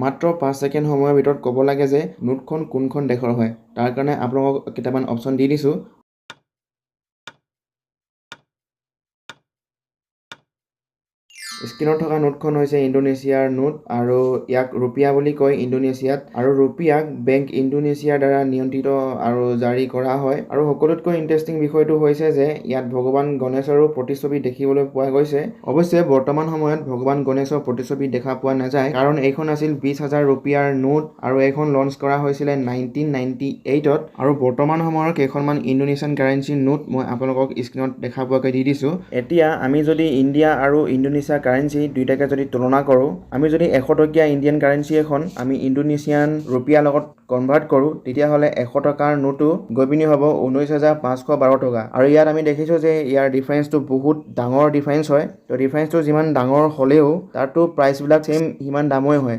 মাত্ৰ 5 ছেকেণ্ড সময়ৰ ভিতৰত ক'ব লাগে যে নোটখন কোনখন দেশৰ হয়। তাৰ কাৰণে আপোনালোকক কেইটামান অপশ্যন দি দিছোঁ। স্ক্ৰীণত থকা নোটখন হৈছে ইণ্ডোনেছিয়াৰ নোট আৰু ইয়াক ৰুপিয়া বুলি কয় ইণ্ডোনেছিয়াত আৰু ৰুপিয়াক বেংক ইণ্ডোনেছিয়াৰ দ্বাৰা নিয়ন্ত্ৰিত আৰু জাৰি কৰা হয়। আৰু সকলোতকৈ ইণ্টাৰেষ্টিং বিষয়টো হৈছে যে ইয়াত ভগৱান গণেশৰো প্ৰতিচ্ছবি দেখিবলৈ পোৱা গৈছে। অৱশ্যে বৰ্তমান সময়ত ভগৱান গণেশৰ প্ৰতিচ্ছবি দেখা পোৱা নাযায়, কাৰণ এইখন আছিল 20,000 ৰুপিয়াৰ নোট আৰু এইখন লঞ্চ কৰা হৈছিলে 1998ত। আৰু বৰ্তমান সময়ৰ কেইখনমান ইণ্ডোনেছিয়ান কাৰেঞ্চিৰ নোট মই আপোনালোকক স্ক্ৰীণত দেখা পোৱাকৈ দি দিছোঁ। এতিয়া আমি যদি ইণ্ডিয়া আৰু ইণ্ডোনেছিয়া কাৰেঞ্চি দুয়োটাকে যদি তুলনা কৰোঁ, আমি যদি 100 টকীয়া ইণ্ডিয়ান কাৰেঞ্চি এখন আমি ইণ্ডোনেছিয়ান ৰুপিয়াৰ লগত কনভাৰ্ট কৰোঁ, তেতিয়াহ'লে 100 টকাৰ নোটো গৈ পিনি হ'ব 19,512 টকা। আৰু ইয়াত আমি দেখিছোঁ যে ইয়াৰ ডিফাৰেঞ্চটো বহুত ডাঙৰ ডিফাৰেঞ্চ হয়। তো ডিফাৰেঞ্চটো যিমান ডাঙৰ হ'লেও তাতো প্ৰাইচবিলাক ছেইম সিমান দামৰে হয়।